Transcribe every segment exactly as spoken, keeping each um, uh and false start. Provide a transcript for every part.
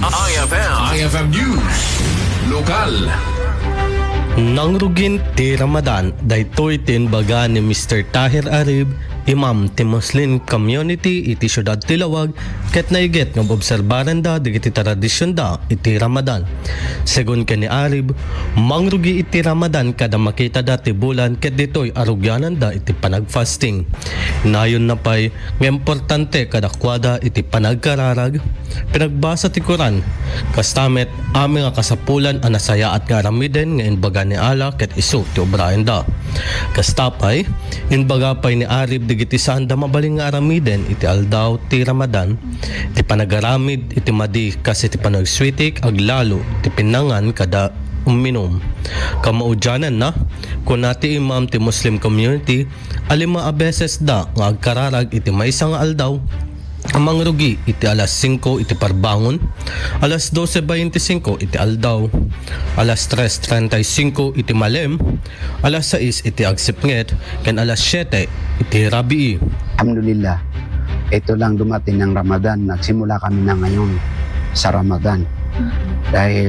I F M. I F M News. Lokal. Nangrugin ti Ramadan, daytoy ti imbaga ni Mister Tahir Arib, imam ti Muslim community iti siudad ti Lawag, ket naiget nga obserbaranda dagiti tradisionda iti Ramadan. Segun ken ni Arib, mangrugi iti Ramadan kada makitada ti bulan ket ditoy arugiananda iti panagfasting. Nayonna pay nga importante kadakuada iti panagkararag, pinagbasa ti Quran, kasta met amin nga kasapulan a nasayaat nga aramiden nga imbaga ni Allah ket isu ti obraenda. Kasta pay, imbaga pay ni Arib dagiti saanda mabalin nga aramiden iti aldaw ti Ramadan, ti panagaramid iti madi kas iti panagsuitik aglalo ti pinnangan kada umminum. Kamaudiananna, kuna ti imam ti Muslim community, a lima a besesda nga agkararag iti maysa nga aldaw, a mangrugi iti alas singko iti parbangon, alas dose bainti singko iti aldaw, alas tres trenta y cinco iti malem, alas sais iti agsipnget, ken alas siete iti rabii. Alhamdulillah, ito lang dumating ang Ramadan, nagsimula kami na ngayon sa Ramadan. Dahil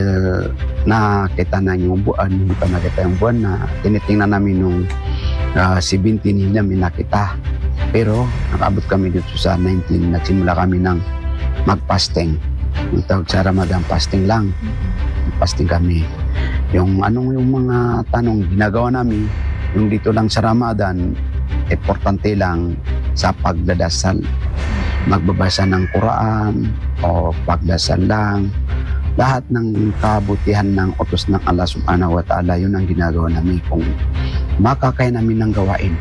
nakita na yung buwan, hindi pa nakita yung buwan na tinitingnan namin nung, ah, seventeen, hindi namin nakita. Pero nakaabot kami dito sa nineteen, nagsimula kami ng mag-fasting. Ang tawag sa Ramadan, fasting lang. Fasting kami. Yung anong, yung mga tanong ginagawa namin, yung dito lang sa Ramadan, importante lang sa pagdadasal. Magbabasa ng Quran o pagdasal lang. Lahat ng kabutihan ng utos ng Allah Subhanahu wa Ta'ala, yun ang ginagawa namin. Kung makakaya namin ng gawain,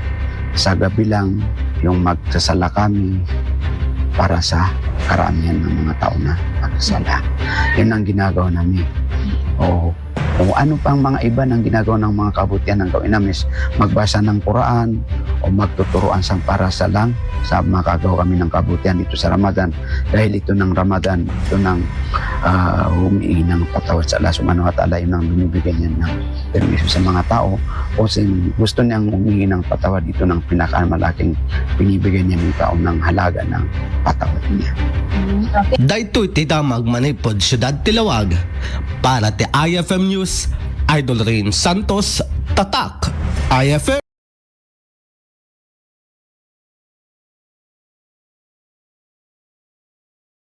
sa gabi lang, yung magsasala kami para sa karamihan ng mga tao na magsasala. Yun ang ginagawa namin. Oo. O ano pang mga iba ng ginagawa ng mga kabutihan ng gawin namin is magbasa ng Quran o magtuturuan sang parasa lang sa makagawa kami ng kabutihan dito sa Ramadan. Dahil ito ng Ramadan, ito ng, ah, humingi ng patawad sa Allah Subhanahu wa Ta'ala, yun ang binibigyan niya ng permiso sa mga tao. O sin, gusto niyang humingi ng patawad, ito ng pinakamalaking binibigyan niya ng tao ng halaga ng patawad niya. Daytoy ti damag manipud siudad ti Lawag. Para ti I F M News, Idol Rain Santos, Tatak, I F M.